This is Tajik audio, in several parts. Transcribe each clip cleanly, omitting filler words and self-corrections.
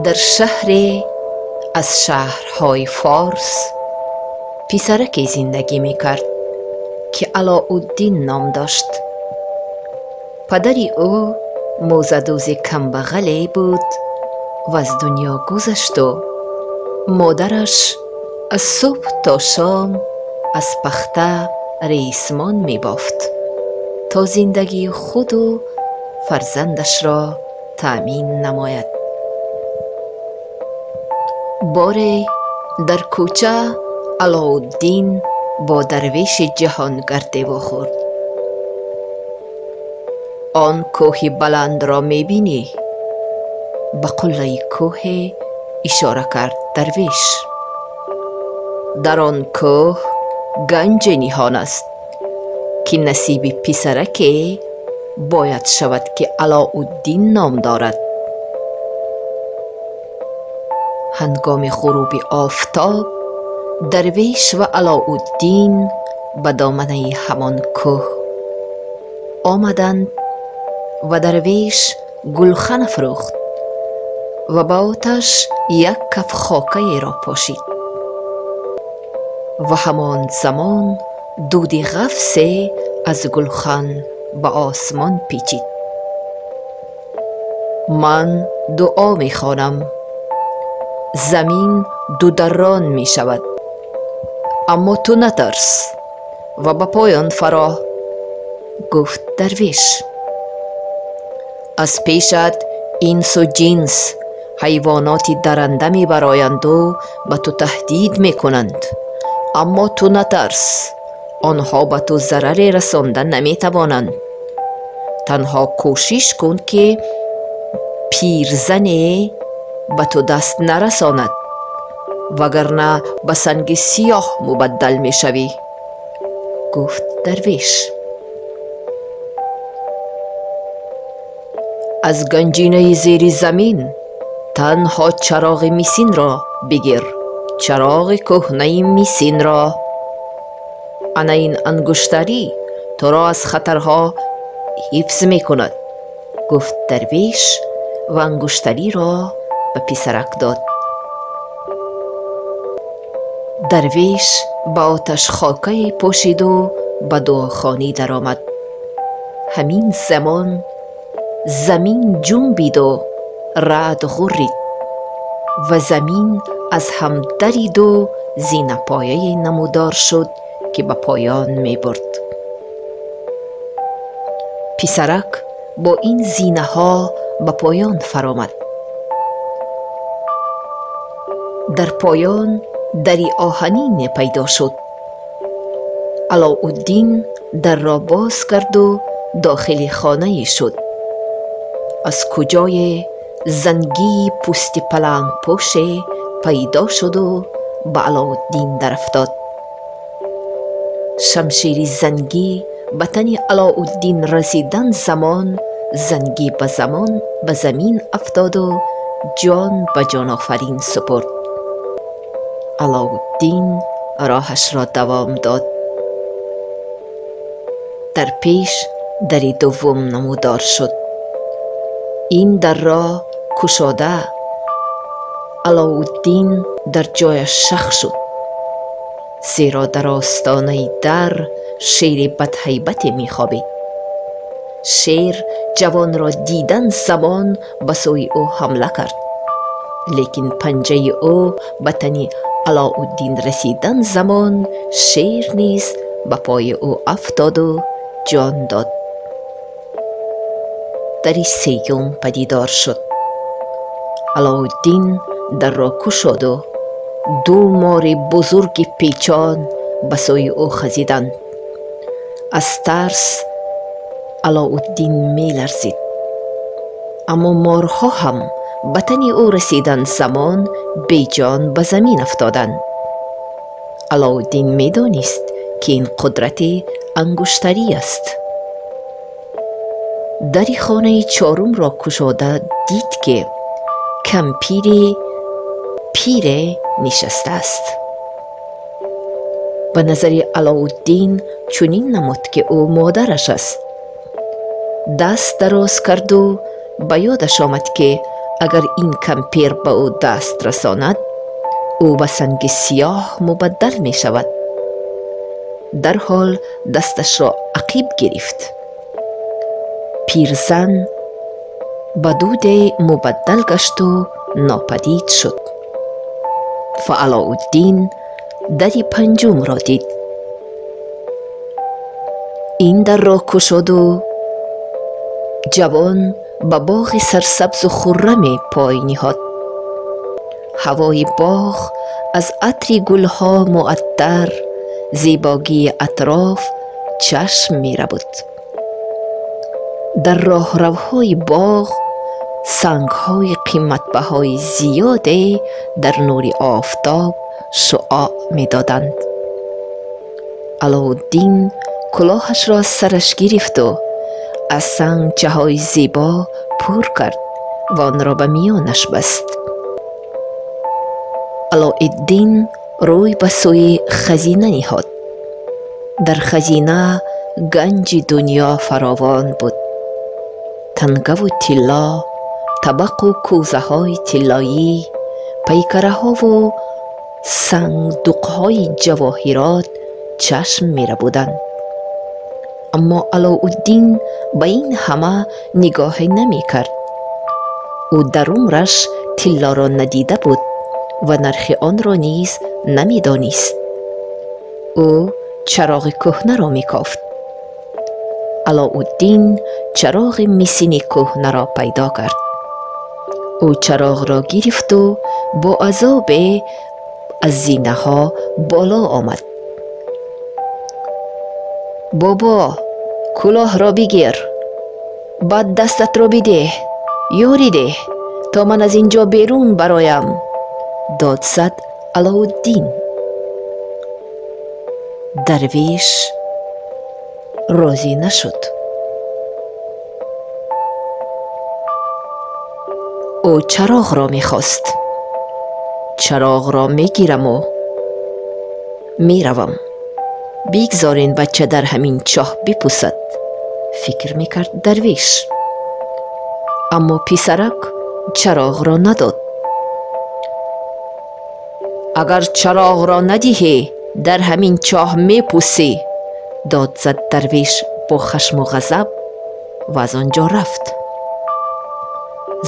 Дар шаҳре аз шаҳрҳои форс писараке зиндагӣ мекард, ки Алоуддин ном дошт. Падари ӯ мӯзадӯзи камбағале буд ва аз дунё гузашту модараш аз субҳ то шом аз пахта ресмон мебофт, то зиндагии худу фарзандашро таъмин намояд. Боре дар кӯча Алоуддин бо дарвеши ҷаҳонгарде вохӯрд. Он кӯҳи баландро мебинӣ? Ба қуллаи кӯҳе ишора кард дарвеш. Дар он кӯҳ ганҷе ниҳон аст, ки насиби писараке бояд шавад, ки Алоуддин ном дорад. Ҳангоми ғуруби офтоб дарвеш ва Алоуддин ба доманаи ҳамон кӯҳ омаданд ва дарвеш гулхан афрӯхт ва ба оташ як каф хокаеро пошид ва ҳамон замон дуди ғафсе аз гулхан ба осмон печид. Ман дуо мехонам, замин дударрон мешавад, аммо ту натарс ва ба поён фаро, гуфт дарвеш. Аз пешат инсу ҷинс, ҳайвоноти даранда мебароянду ба ту таҳдид мекунанд, аммо ту натарс, онҳо ба ту зараре расонда наметавонанд. Танҳо кӯшиш кун, ки пирзане ба ту даст нарасонад, вагарна ба санги сиёҳ мубаддал мешавӣ, гуфт дарвеш. Аз ганҷинаи зери замин танҳо чароғи мисинро бигир, чароғи кӯҳнаи мисинро. Ана ин ангуштарӣ туро аз хатарҳо ҳифз мекунад, гуфт дарвеш ва ангуштариро ба писарак дод. Дарвеш ба оташ хокае пошиду ба дуохонӣ даромад. Ҳамин замон замин ҷунбиду раъд ғуррид ва замин аз ҳам дариду зинапояе намудор шуд, ки ба поён мебурд. Писарак бо ин зинаҳо ба поён фаромад. Дар поён дари оҳанине пайдо шуд. Алоуддин дарро боз карду дохили хонае шуд. Аз куҷое зангии пӯсти палангпӯше пайдо шуду ба Алоуддин дарафтод. Шамшери зангӣ ба тани Алоуддин расидан замон зангӣ ба замин афтоду ҷон ба ҷонофарин супурд. Алоуддин роҳашро давом дод. Дар пеш дари дуввум намудор шуд. Ин дарро кушода Алоуддин дар ҷояш шах шуд, зеро дар остонаи дар шери бадҳайбате мехобид. Шер ҷавонро дидан замон ба сӯи ӯ ҳамла кард, лекин панҷаи ӯ ба тани Алоуддин расидан замон шер низ ба пои ӯ афтоду ҷон дод. Дари сеюм падидор шуд. Алоуддин дарро кушоду ду мори бузурги печон ба сӯи ӯ хазиданд. Аз тарс Алоуддин меларзид, аммо морҳо ҳам ба тани ӯ расидан замон беҷон ба замин афтоданд. Алоуддин медонист, ки ин қудрати ангуштарӣ аст. Дари хонаи чорумро кушода дид, ки кампири пире нишастааст. Ба назари Алоуддин чунин намуд, ки ӯ модараш аст. Даст дароз карду ба ёдаш омад, ки Агар ин кампир ба ӯ даст расонад, ӯ ба санги сиёҳ мубаддал мешавад. Дарҳол дасташро ақиб гирифт. Пирзан ба дуде мубаддал гашту нопадид шуд ва Алоуддин дари панҷумро дид. Ин дарро кушоду ҷавон ба боғи сарсабзу хурраме пой ниҳод. Ҳавои боғ аз атри гулҳо муаттар, зебогии атроф чашм мерабуд. Дар роҳравҳои боғ сангҳои қиматбаҳои зиёде дар нури офтоб шуоъ медоданд. Алоуддин кулоҳашро аз сараш гирифту аз сангчаҳои зебо пур кард ва онро ба миёнаш баст. Алоиддин рӯй ба сӯи хазина ниҳод. Дар хазина ганҷи дунё фаровон буд. Тангаву тилло, табақу кӯзаҳои тиллоӣ, пайкараҳову сандуқҳои ҷавоҳирот чашм мерабуданд. Аммо Алоуддин ба ин ҳама нигоҳе намекард. Ӯ дар умраш тиллоро надида буд ва нархи онро низ намедонист. Ӯ чароғи кӯҳнаро мекофт. Алоуддин чароғи мисини кӯҳнаро пайдо кард. Ӯ чароғро гирифту бо азобе аз зинаҳо боло омад. Бобо, кулоҳро бигир, баъд дастатро бидеҳ, ёрӣ деҳ, то ман аз ин ҷо берун бароям, дод зад Алоуддин. Дарвеш розӣ нашуд. Ӯ чароғро мехост. Чароғро мегираму меравам. Бигзор ин бача дар ҳамин чоҳ бипусад, фикр мекард дарвеш. Аммо писарак чароғро надод. Агар чароғро надиҳӣ, дар ҳамин чоҳ мепусӣ, дод зад дарвеш бо хашму ғазаб ва аз он ҷо рафт.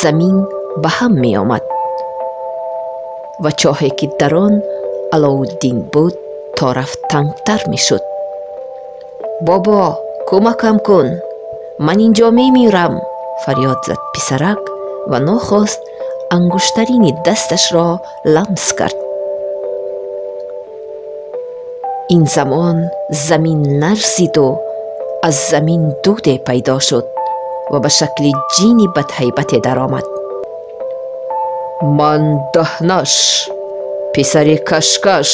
Замин ба ҳам меомад ва чоҳе ки дар он Алоуддин буд то рафт тангтар мешуд. Бобо, кӯмакам кун, ман ин ҷо мемирам, фарёд зад писарак ва нохост ангуштарини дасташро ламс кард. Ин замон замин ларзиду аз замин дуде пайдо шуд ва ба шакли ҷини бадҳайбате даромад. Ман Даҳнаш, писари Кашкаш,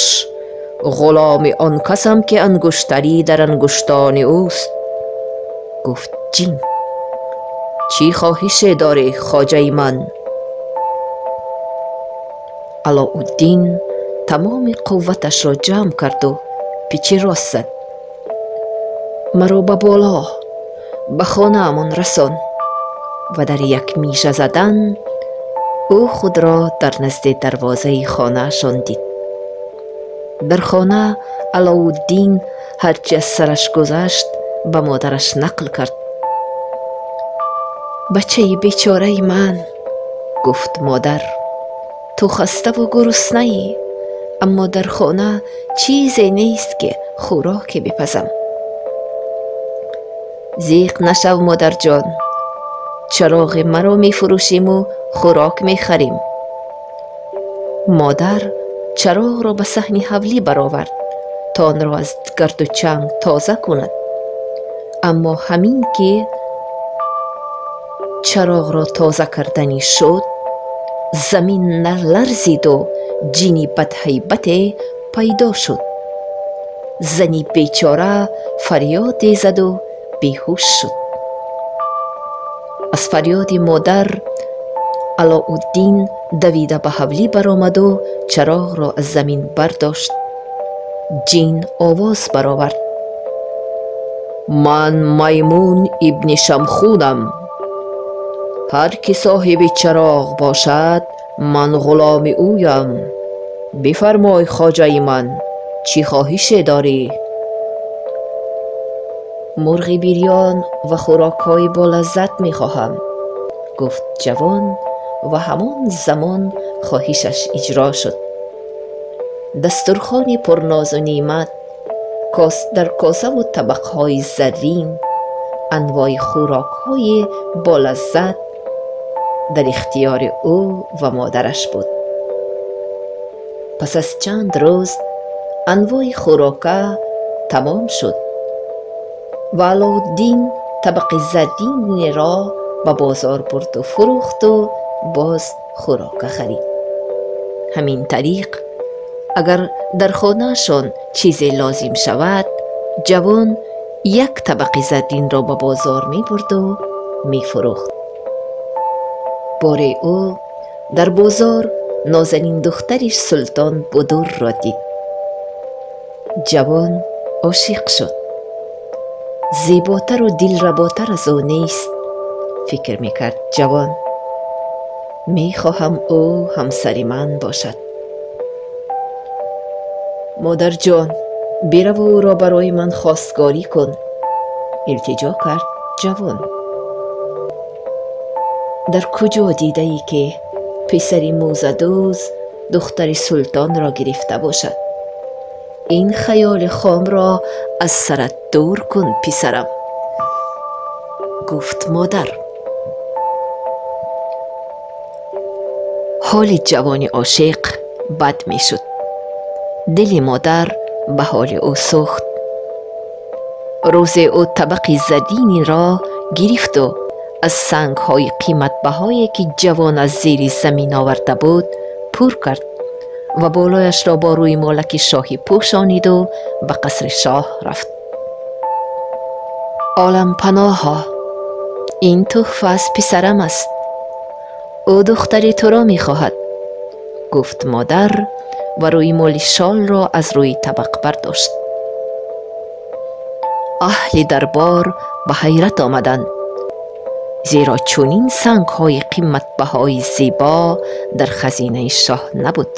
ғуломи он касам ки ангуштарӣ дар ангуштони ӯст, гуфт ҷин. Чӣ хоҳише дорӣ, хоҷаи ман? Алоуддин тамоми қувваташро ҷамъ карду пичи рост зад. Маро ба боло, ба хонаамон расон. Ва дар як мижа задан ӯ худро дар назди дарвозаи хонаашон дид. Дар хона Алоуддин ҳарчи аз сараш гузашт ба модараш нақл кард. Бачаи бечораи ман, гуфт модар, ту хаставу гуруснаӣ, аммо дар хона чизе нест ки хӯроке бипазам. Зиқ нашав, модарҷон, чароғи маро мефурӯшиму хӯрок мехарем. Модар чароғро ба саҳни ҳавлӣ баровард то онро аз гарду чанг тоза кунад. Аммо ҳамин ки чароғро тоза карданӣ шуд, замин ларзиду ҷини бадҳайбате пайдо шуд. Зани бечора фарёде заду беҳуш шуд. Аз фарёди модар Алоуддин давида ба ҳавлӣ баромаду чароғро аз замин бардошт. Ҷин овоз баровард: Ман Маймун ибни Шамхунам. Ҳар ки соҳиби чароғ бошад, ман ғуломи ӯям. Бифармой, хоҷаи ман, чӣ хоҳише дорӣ? Мурғи бирён ва хӯрокҳои болаззат мехоҳам, гуфт ҷавон ва ҳамон замон хоҳишаш иҷро шуд. Дастурхони пурнозу неъмат, дар косаву табақҳои заррин, анвои хӯрокҳои болаззат дар ихтиёри ӯ ва модараш буд. Пас аз чанд рӯз анвои хӯрока тамом шуд ва Алоуддин табақи зарринеро ба бозор бурду фурӯхту боз хӯрока харид. Ҳамин тариқ, агар дар хонаашон чизе лозим шавад, ҷавон як табақи зарринро ба бозор мебурду мефурӯхт. Боре ӯ дар бозор нозанин духтари султон Будурро дид. Ҷавон ошиқ шуд. Зеботару дилработар аз ӯ нест, фикр мекард ҷавон. Мехоҳам ӯ ҳамсари ман бошад. Модарҷон, бираву ӯро барои ман хостгорӣ кун, илтиҷо кард ҷавон. Дар куҷо дидаӣ, ки писари мӯзадӯз духтари султонро гирифта бошад? Ин хаёли хомро аз сарат дур кун, писарам, гуфт модар. Ҳоли ҷавони ошиқ бад мешуд. Дили модар ба ҳоли ӯ сӯхт. Рӯзе ӯ табақи зарринеро гирифту аз сангҳои қиматбаҳое, ки ҷавон аз зери замин оварда буд, пур кард ва болояшро бо рӯймолаки шоҳӣ пӯшониду ба қасри шоҳ рафт. Олампаноҳо, ин тӯҳфа аз писарам аст. Ӯ духтари туро мехоҳад, гуфт модар ва рӯймоли шолро аз рӯи табақ бардошт. Аҳли дарбор ба ҳайрат омаданд, зеро чунин сангҳои қиматбаҳои зебо дар хазинаи шоҳ набуд.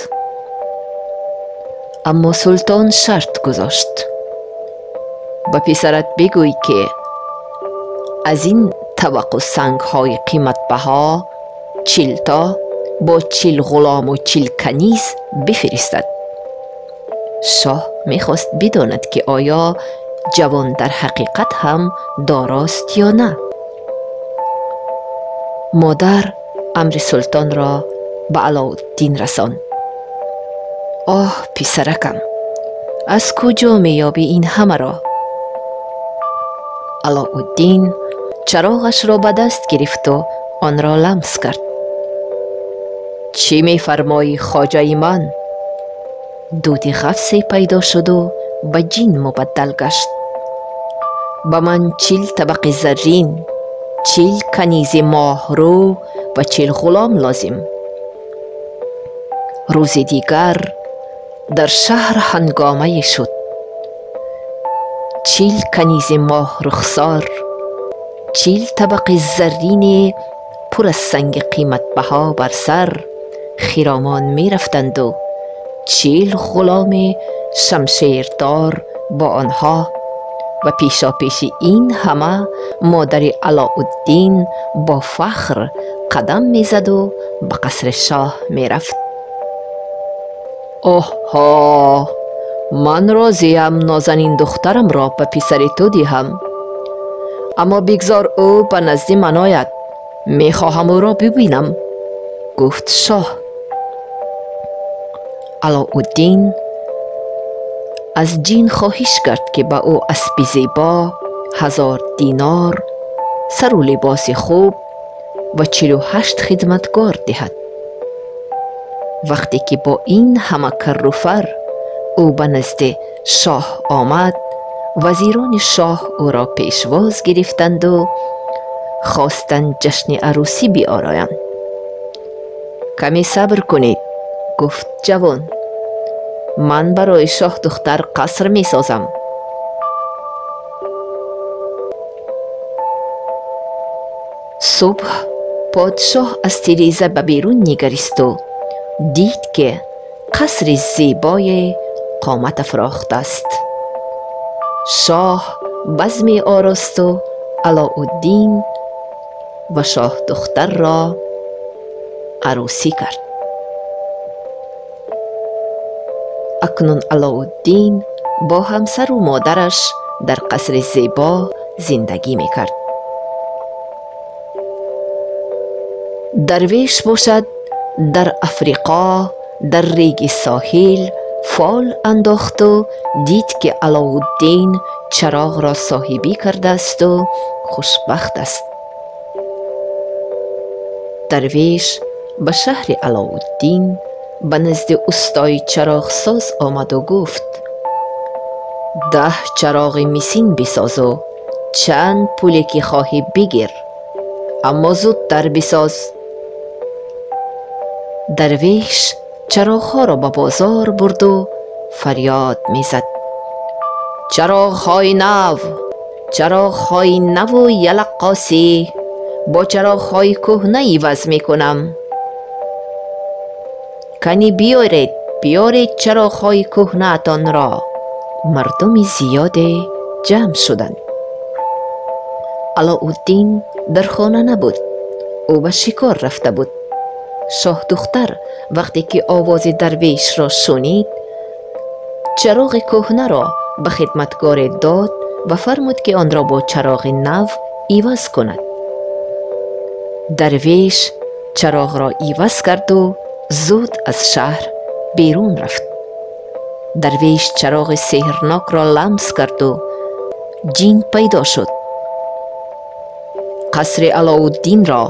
Аммо султон шарт гузошт: ба писарат бигӯй, ки аз ин табақу сангҳои қиматбаҳо 40 то бо 40 ғулому 40 каниз бифиристад. Шоҳ мехост бидонад, ки оё ҷавон дар ҳақиқат ҳам дорост ё на. Модар амри султонро ба Алоуддин расонд. Оҳ, писаракам, аз куҷо меёбӣ ин ҳамаро? Алоуддин чароғашро ба даст гирифту онро ламс кард. Чӣ мефармоӣ, хоҷаи ман? Дуди ғафсе пайдо шуду ба ҷин мубаддал гашт. Ба ман 40 табақи заррин, 40 канизи моҳрӯ ва 40 ғулом лозим. Рӯзи дигар дар шаҳр ҳангомае шуд. 40 канизи моҳрухсор, 40 табақи заррини пур аз санги қиматбаҳо бар сар хиромон мерафтанду 40 ғуломи шамшердор бо онҳо ва пешопеши ин ҳама модари Алоуддин бо фахр қадам мезаду ба қасри шоҳ мерафт. Оҳҳо, ман розиям нозанин духтарамро ба писари ту диҳам, аммо бигзор ӯ ба назди ман ояд, мехоҳам ӯро бибинам, гуфт шоҳ. Алоуддин аз ҷин хоҳиш кард, ки ба ӯ аспи зебо, 1000 динор, сару либоси хуб ва 48 хидматгор диҳад. Вақте ки бо ин ҳама карруфар ӯ ба назди шоҳ омад, вазирони шоҳ ӯро пешвоз гирифтанду хостанд ҷашни арӯсӣ биороянд. Каме сабр кунед, гуфт ҷавон. Ман барои шоҳдухтар қаср месозам. Субҳ Подшоҳ аз тиреза ба берун нигаристу дид, ки қасри зебое қомат афрохтааст. Шоҳ базме оросту Алоуддин ва шоҳдухтарро арӯсӣ кард. Акнун Алоуддин бо ҳамсару модараш дар қасри зебо зиндагӣ мекард. Дарвеш бошад, дар Африқо дар реги соҳил фол андохту дид, ки Алоуддин чароғро соҳибӣ кардаасту хушбахт аст. Дарвеш ба шаҳри Алоуддин ба назди устои чароғсоз омаду гуфт: 10 чароғи мисин бисозу чанд пуле ки хоҳӣ бигир, аммо зудтар бисоз. Дарвеш чароғҳоро ба бозор бурду фарёд мезад: чароғҳои нав, чароғҳои наву ялаққосӣ бо чароғҳои кӯҳна иваз мекунам. Кани биёред, биёред чароғҳои кӯҳнаатонро. Мардуми зиёде ҷамъ шуданд. Алоуддин дар хона набуд, ӯ ба шикор рафта буд. Шоҳдухтар вақте ки овози дарвешро шунид, чароғи кӯҳнаро ба хидматгоре дод ва фармуд, ки онро бо чароғи нав иваз кунад. Дарвеш чароғро иваз карду зуд аз шаҳр берун рафт. Дарвеш чароғи сеҳрнокро ламс карду ҷин пайдо шуд. Қасри Алоуддинро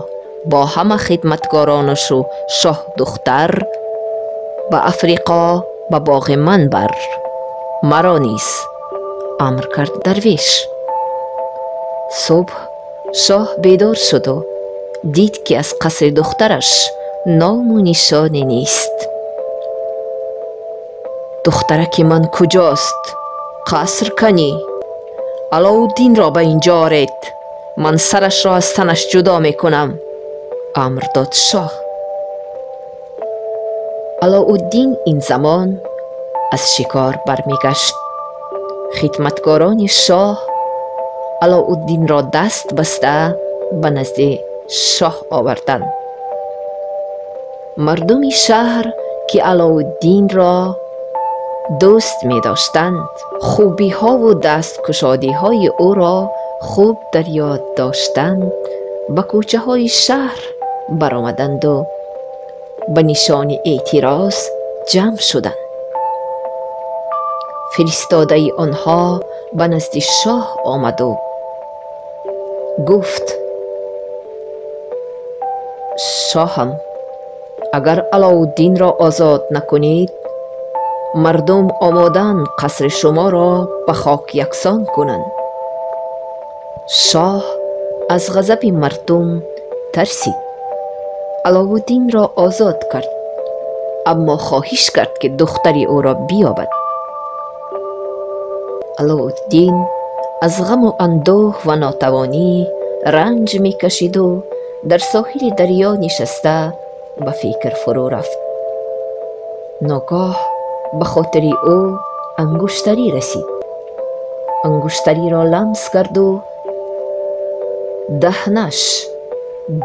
бо ҳама хидматгоронашу шоҳдухтар ба Африқо ба боғи ман бар, маро низ, амр кард дарвеш. Субҳ шоҳ бедор шуду дид, ки аз қасри духтараш ному нишоне нест. Духтараки ман куҷост? Қаср канӣ? Алоуддинро ба инҷо оред, ман сарашро аз танаш ҷудо мекунам, амр дод шоҳ. Алоуддин ин замон аз шикор бармегашт. Хидматгорони шоҳ Алоуддинро даст баста ба назди шоҳ оварданд. Мардуми шаҳр, ки Алоуддинро дӯст медоштанд, хубиҳову дасткушодиҳои ӯро хуб дар ёд доштанд, ба кӯчаҳои шаҳр баромаданду ба нишони эътироз ҷамъ шуданд. Фиристодаи онҳо ба назди шоҳ омаду гуфт: шоҳам, агар Алоуддинро озод накунед, мардум омодаанд қасри шуморо ба хок яксон кунанд. Шоҳ аз ғазаби мардум тарсид. Алоуддинро озод кард, аммо хоҳиш кард, ки духтари ӯро биёбад. Алоуддин аз ғаму андӯҳ ва нотавонӣ ранҷ мекашиду дар соҳили дарё нишаста ба фикр фурӯ рафт. Ногоҳ ба хотири ӯ ангуштарӣ расид. Ангуштариро ламс карду даҳнаш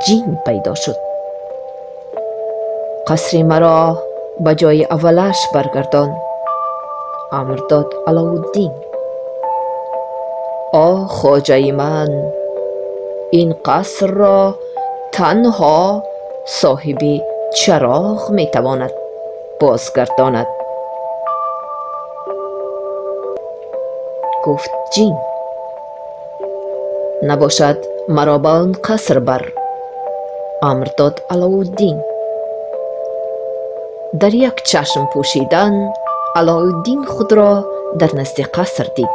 ҷин пайдо шуд. Қасри маро ба ҷои аввалаш баргардон, амр дод Алоуддин. О хоҷаи ман, ин қасрро танҳо соҳиби чароғ метавонад бозгардонад, гуфт ҷин. Набошад, маро ба он қаср бар, амр дод Алоуддин. Дар як чашм пӯшидан Алоуддин худро дар назди қаср дид.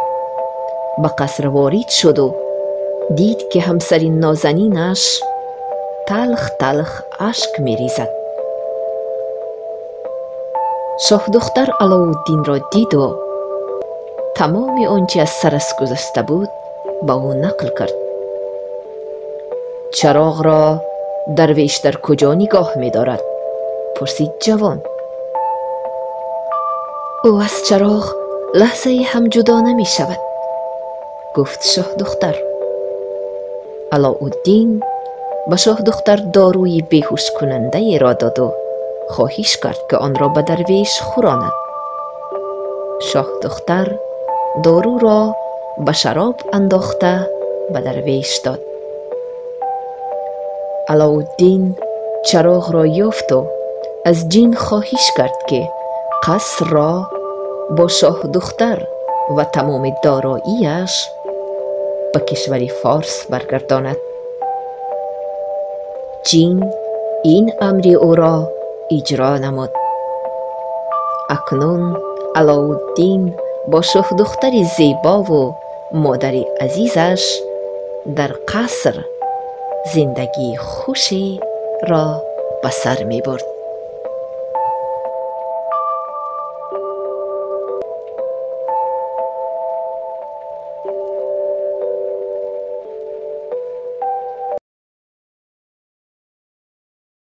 Ба қаср ворид шуду дид, ки ҳамсари нозанинаш талх талх ашк мерезад. Шоҳдухтар Алоуддинро диду тамоми он чи аз сараш гузашта буд ба ӯ нақл кард. Чароғро Дарвеш дар куҷо нигоҳ медорад? Пурсид ҷавон. Ӯ аз чароғ лаҳзае ҳам ҷудо намешавад, гуфт шоҳдухтар. Алоуддин ба шоҳдухтар доруи беҳушкунандаеро доду хоҳиш кард, ки онро ба дарвеш хӯронад. Шоҳдухтар доруро ба шароб андохта ба дарвеш дод. Алоуддин чароғро ёфту аз ҷин хоҳиш кард, ки қасрро бо шоҳдухтар ва тамоми дороияш ба кишвари Форс баргардонад. Ҷин ин амри ӯро иҷро намуд. Акнун Алоуддин бо шоҳдухтари зебову модари азизаш дар қаср зиндагии хушеро ба сар мебурд.